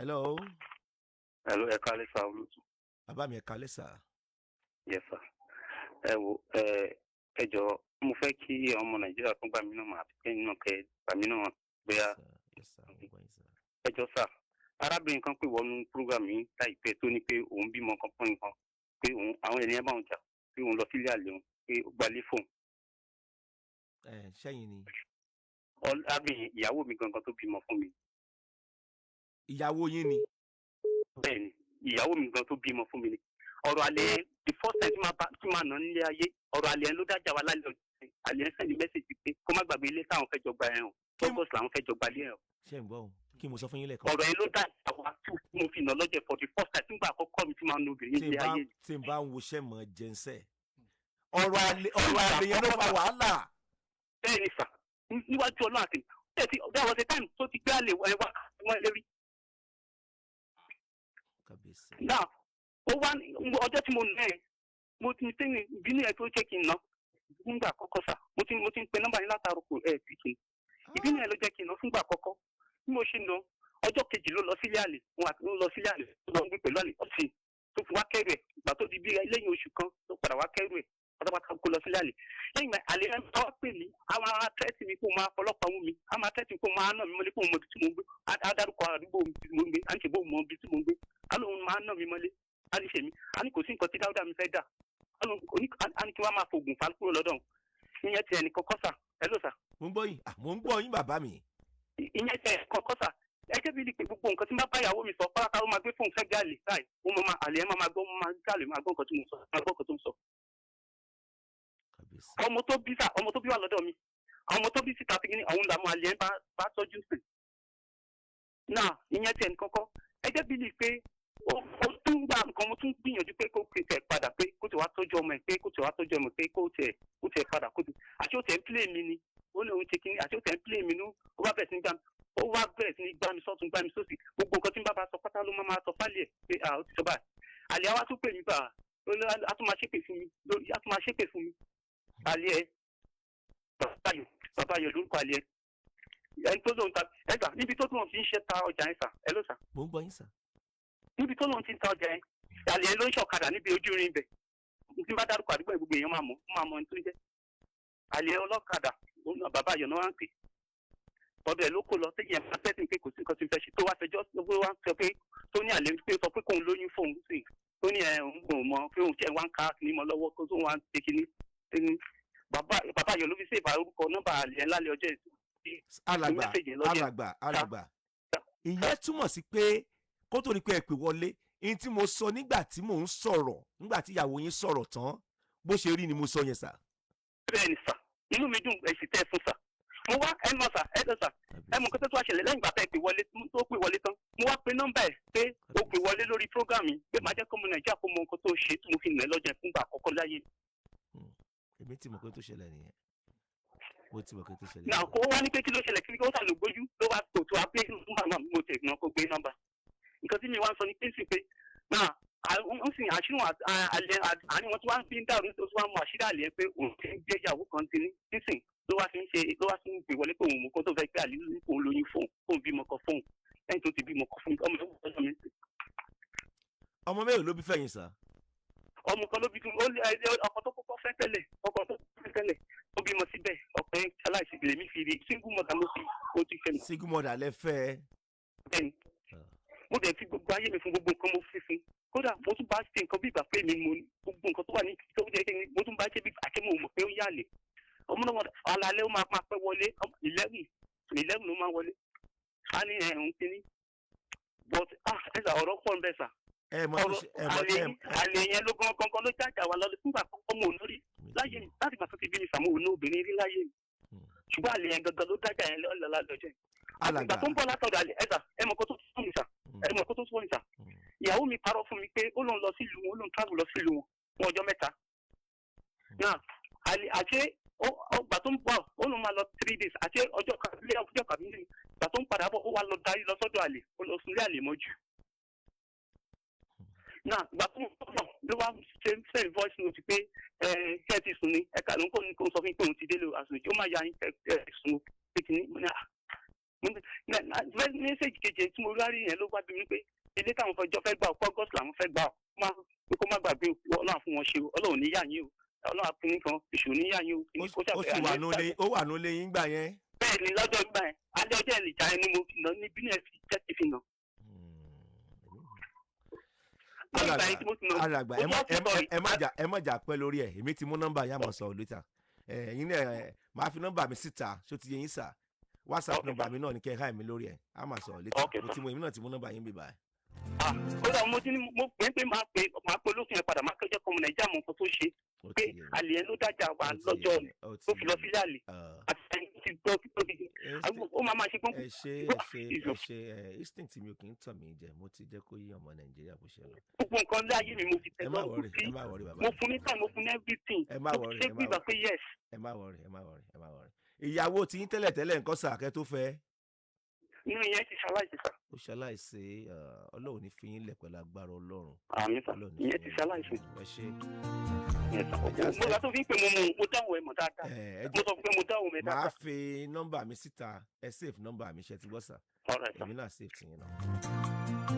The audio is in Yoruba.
Hello. Hello, ẹ kálẹ́ sá, olùtù. Bàbá mi, ẹ kálẹ́ sà. Yes sir. Ẹ wo, ẹ jọ, mo fẹ́ kí ọmọ Nàìjíríà tún gbà mí náà mà, àti kẹ́yìn náà kẹ́ gbà mí náà bóyá. Yes sir, mo gbọ́ yín sà. Ẹ jọ sà, arábìnrin kan pè wọnú program yìí láìpẹ́ tó ní pé òun bímọ kan fún nǹkan, pé òun àwọn ènìyàn bá òun jà, pé òun lọ sílé àlè òun, pé ó gbalé fóun. Ẹ ṣẹ́yìn ni? Arábìnrin ìyàwó mi gangan tó bímọ fún mi. Ìyàwó yín ni? Bẹ́ẹ̀ ni, ìyàwó mi gan tó bímọ fún mi ni. Ọ̀rọ̀ àlè yẹn, the first time tí máa nà nílé ayé, ọ̀rọ̀ àlè yẹn ló dájà wá lálẹ́ ọjọ́ yẹn. Àlè yẹn send message pé kó má gbàgbé ilé táwọn fẹ́ jọ gba ẹ̀ hàn. August làwọn fẹ́ jọ gba ilé ẹ̀ hàn. Ṣé ń gbọ́ o? Kí mo sọ fún yín lẹ́ẹ̀kan? Ọ̀rọ̀ yẹn ló dájà wá tí mo fi nà lọ́jọ́ for the first time, nígbà àkọ́kọ́ mi tí máa ń obìnrin Tí n nílé bá ayé. Tí n bá ń woṣẹ́ mọ̀ jẹ́nsẹ̀, ọ̀rọ̀ àlè yẹn ló fa wàhálà. Bẹ́ẹ̀ ni sà, níwájú Ọlọ́run àti ẹ̀ tí there was a time tó ti gbé àlè ẹ̀ wá wọ́n lérí. Kábíyèsí. Now, ó wá ọjọ́ tí mo nà ẹ́, mo ti ní ìbínú ẹ̀ tó jẹ́ kí n nà fúngbà àkọ́kọ́ sà. Mo ti ń pe nọ́mbà yín látàárọ̀, kò ẹ̀ fi kì í. Ìbínú ẹ̀ ló jẹ́ kí n nà fúngbà àkọ́kọ́. Bí mo ṣe nà, ọjọ́ kejì ló lọ sílé àlè wọn àti ló lọ sílé àlè, ó lọ ń gbé pẹ̀lú àlè ọ̀sìn tó fi wá kẹ́rù ẹ̀. Ìgbà tó di bí lẹ́yìn oṣù kan tó padà wá kẹ́rù ẹ̀ pátápátá, kó lọ sílé àlè. Lẹ́yìn ìgbà àlè ẹ̀ wá pè mí, àwọn ará threat mi kó máa fọlọ́pàá mú mi, á máa threat kó máa nà mí mọ́lé, kó mọ ibi tí mo ń gbé. Á dárúkọ àdúgbò mi tí mo ń gbé, á ní ṣe bó mọ ibi tí mo ń gbé. Á lóun máa nà mí mọ́lé, á ní ṣèmi, á ní kò sí nǹkan tí Dáúdà mi fẹ́ dà, á á ní kí wọ́n máa fògùn fà kúrò lọ́dọ̀ òun. Ìyẹn tiẹ̀ ní kọ́kọ́ sà. Hello sà. Mo ń gbọ́ yín. Ah, mo ń gbọ́ yín, bàbá mi. Ìyẹn tiẹ̀ kọ́kọ́ sà. Ẹ jẹ́ bí pé gbogbo nǹkan tí n bá bá ìyàwó mi sọ pátá, ó máa gbé fóun fẹ́ gáàlì báyìí, ó máa àlè ẹ̀ máa gbọ́, máa gáàlì, máa gbọ́ nǹkan tí mo sọ, máa gbọ́ nǹkan tó ń sọ. Kábíyèsí. Ọmọ tó bí sà, ọmọ tó bí wà lọ́dọ̀ mi, àwọn ọmọ tó bí síta fi ní òun làwọn àlè ẹ̀ bá tọ́jú sí náà. Ìyẹn tiẹ̀ ní kọ́kọ́. Ẹ jẹ́ bí pé ó tún gba nǹkan, mo tún gbìyànjú pé kó tẹ̀ padà, pé kó tẹ̀ wá tọ́jú ọmọ ẹ̀, pé kó tẹ̀ wá tọ́jú ọmọ ẹ̀, pé kó tẹ̀ padà, kó tẹ̀ àti ó tẹ̀ ń play mi ni. Ó ní òun ṣe kínní, àti ó tẹ̀ ń play mi nú. Ó bá bẹ̀rẹ̀ sí ní gbà mí, ó wá bẹ̀rẹ̀ sí ní gbá mi sọ́tún, gbá mi sósì. Gbogbo nǹkan tí n bá bá sọ pátá ló máa sọ fálì ẹ̀ pé à ó ti sọ báyìí. Àlè àwa tún pè mí bá a tún máa ṣépè fún mi lórí, a tún máa ṣépè fún mi. Àlè ẹ, bàbá yọ, bàbá yọ lórúkọ àlè ẹ, ẹni tó lóun ta ẹ gbà níbi tó lóun ti ń ṣe ta ọjà yẹn sà. Ẹ ló sà? Mo ń gbọ́ yín sà. Níbi tó lóun ti ń ta ọjà yẹn, àlè ẹ ló ń ṣọ̀kadà níbi ojú irin bẹ̀. Tí n bá dárúkọ àdúgbò yẹn, gbogbo èèyàn máa mọ̀ ẹni tó ń jẹ́ àlè ọlọ́kadà. Òun náà, bàbá ayọ̀ náà wá ń pè. Ọ̀dọ̀ ẹ̀ ló kó lọ téèyàn máa tẹ́sí pé kò sí nǹkan tí n fẹ́ ṣe, tó wá fẹjọ́, tó wá sọ pé tó ní àlè pé sọ pé kóun lóyún fóun sí, tó ní ẹ òun kò mọ pé òun tiẹ̀ wá ń ká kìíní mọ́ lọ́wọ́, kó tó wá ń ṣe kìíní. Bàbá ayọ̀ ló fi ṣèbà orúkọ nọ́mbà àlè ẹ̀ lálẹ́ ọjọ́ ìsìn. Alàgbà. Message lọ́jọ́. Alàgbà, alàgbà, ìyẹn túmọ̀ sí pé kó tó ní pé ẹ pè wọlé, ihun tí mo sọ nígbà tí mò ń sọ̀rọ̀, nígbà tí ìyàwó yín sọ̀rọ̀ tán, bó ṣe rí ni mo sọ yẹn sà. Bẹ́ẹ̀ ni sà, inú mi dùn èsì tẹ́ ẹ fún sà. Mo wá ẹ mọ sà, ẹ lọ sà, ẹ mọ kótó tó wá ṣẹlẹ̀ lẹ́yìn ìgbà tẹ́ ẹ pè wọlé, tó pè wọlé tán, mo wá pe nọ́mbà ẹ̀ pé ó pè wọlé lórí program yìí, pé màá jẹ́ kó mọ Nàìjíríà, kó mọ nǹkan tó ṣe tí mo fi nà ẹ́ lọ́jọ́ fúngbà àkọ́kọ́ láyé. Èmi ti mọ̀ pé tó ṣẹlẹ̀ nìyẹn, mo ti mọ̀ pé tó ṣẹlẹ̀ Náà nìyẹn. Kó wá ní pé kí ló ṣẹlẹ̀, kí ló sà ló gbójú ló wá tó tó wá pé nọ́mbà náà, mo tẹ̀ náà kó gbé nọ́mbà. Nǹkan tí mi wá ń sọ ní pé sì pé náà ń sìn àṣírí wọn àlẹ àárín wọn tí wọ́n fi ń dàrú, tó wá mú àṣírí àlẹ pé òun ti ń gbé ìyàwó kan ti ní nísìn, ló wá fi ń ṣe, ló wá fi ń pè wọlé pé òun mú kó tó fẹ́ pé àlè ní kóun lóyún fóun, kóun bímọ kan fóun, lẹ́yìn tó ti bímọ kan fún ọmọ ìwọ mi. Ọmọ mélòó ló bí fẹ̀yìn sà? Ọmọ kan ló bí fún ó lé ọkọ tó kọ́kọ́ fẹ́ tẹ́lẹ̀, ọkọ tó kọ́kọ́ fẹ́ tẹ́lẹ̀, ó bímọ síbẹ̀. Ọkọ yẹn aláìsí, lèmi fi rí single mother ló fi ó ti fẹ́ mi. Single mother lẹ fẹ́ ẹ? Bẹ́ẹ̀ni. Mo dẹ̀ fi gbogbo ayé mi fún, gbogbo nǹkan mo fi fún. Kódà mo tún bá ṣe nǹkan bí ìgbà pé mi mo ní gbogbo nǹkan tó wà ní tó jẹ́ kí mo tún bá ṣe bí àṣẹ, mo mọ̀ pé ó yàlè ọmọ náà. Alalẹ́ ó máa pẹ́ wọlé, 11:11 ló máa wọlé. A ní ẹ̀ ń kíní, but ah, ẹ sà, ọ̀rọ̀ pọ̀ ń bẹ sà. Ẹ mọ tó Ọ̀rọ̀ ṣe ẹ mọ àlè ẹ àlè yẹn ló gan gangan ló jájà wà lọ́dún fúngbà àkọ́kọ́ mo ò rí láyé mi láti gbà tó ti bí mi sàmú òun obìnrin rí láyé mi. Ṣùgbọ́n àlè yẹn gangan ló dájà yẹn lọ́la lọ́jọ́ yẹn. Àtìgbà tó ń bọ̀ látọ̀dọ̀ àlè, ẹ sà, ẹ mọ̀ kó tó fún mi sà, ẹ mọ̀ kó tó fún mi sà. Ìyàwó mi parọ́ fún mi pé ó lóun lọ sílùú wọn, ó lóun travel lọ sílùú wọn fún ọjọ́ 3 náà. Àlè àṣé ó gbà tó ń bọ̀, ó lóun máa lọ 3 days, àṣé ọjọ́ kan lé ọjọ́ kan nílé. Gbà tó ń padà bọ̀, ó wá lọ darí lọ sọ́dọ̀ àlè, ó lọ sunlé àlè mọ́jú náà. Gbà tó ń bọ̀ ló wá ṣe send voice note pé ẹ ṣe ti sùn ni, ẹ kà ló ń kó ní kó sọ fún mi pé òun ti délé o, àsùn ó máa ya yín ẹ sùn pé kìíní. Mo ní à Message kejì tí mo rí yẹn ló wá bí mi pé ilé táwọn fẹjọ́ fẹ́ gbà ó, August làwọn fẹ́ gbà ó, má pé kó má gbàgbé o, Ọlọ́run á fún wọn ṣe o, Ọlọ́run ní yà yín o, Ọlọ́run á fún yín kan, èṣù ní yà yín o. Ó sì wà nulẹ̀, ó wà nulẹ̀ yín gbà yẹn. Bẹ́ẹ̀ ni, lọ́jọ́ gbà yẹn, alẹ́ ọjọ́ ẹ̀ lè já ẹni mo fi nà ní bínú ẹ̀ fi jẹ́ ti fi nà. Lẹ́yìn ìgbà yẹn tí mo ti nà. Alàgbà, ẹ má ẹ má ẹ má jà, ẹ má jà pẹ́ lórí ẹ̀. Èmi ti mú nọ́mbà yà, mọ̀ sọ̀rọ̀ later. Ẹ̀yin náà ẹ máa fi nọ́mbà mi síta, ṣó ti yé yín sà? WhatsApp nọ́mbà mi náà ní kẹ́ ẹ háì mi lórí ẹ̀, á máa sọ̀rọ̀ later. Okay, Mo sir. ti mú, èmi náà ti mú nọ́mbà yín bíbá ẹ̀. Ah, kódà mo ti ní mo pè é pé máa pè olófin yẹn padà, máa kẹjọ kọmọ Nàìjíríà mọ nǹkan tó ṣe Ó pé ti yé mi. àlè yẹn ló dájà wà Ó ti lọ́jọ́ yé mi. Ó ti tó fi lọ yé mi. sílé àlè Ah, àti ẹni tí gbọ́ tó fi ó máa ṣe gbọ́n. Ẹ ṣe, ẹ ṣe, ẹ ṣe. Ẹ instinct mi ò kì í tàn mí jẹ. Mo ti jẹ́ kó yí ọmọ Nàìjíríà bó ṣe lọ. Gbogbo nǹkan láyé mi mo fi tẹ Ẹ má lọ́rùn worry, sí. ẹ má worry, bàbá Mo mi. fún ní time, mo fún ní everything. Ẹ má Mo worry, ṣe ẹ má bí ìgbà worry. pé yes. Ẹ má worry, ẹ má worry, ẹ má worry. Ìyàwó tí yín tẹ́lẹ̀ tẹ́lẹ̀ nǹkan sà kẹ́ tó fẹ́? Nínú yẹn ti ṣaláìsí sà. Ó ṣaláìsí. Ọlọ́run ní fi yín lẹ̀ pẹ̀lú agbára Ọlọ́run. Àmín sà. Ọlọ́run ní Ìyẹn fi ti yín lẹ̀. ṣaláìsí. Ẹ ṣe. Yes, sir. Ẹ já Mo gbà tó fi ń pè mo mú mo dáhùn ẹ mọ̀ dáadáa. Ẹ Mo sọ pé mo dáhùn ẹ Màá dáadáa. fi nọ́mbà mi síta, ẹ save nọ́mbà mi, ṣe ti gbọ́ sà? All right, sir. Èmi náà save tiyín náà.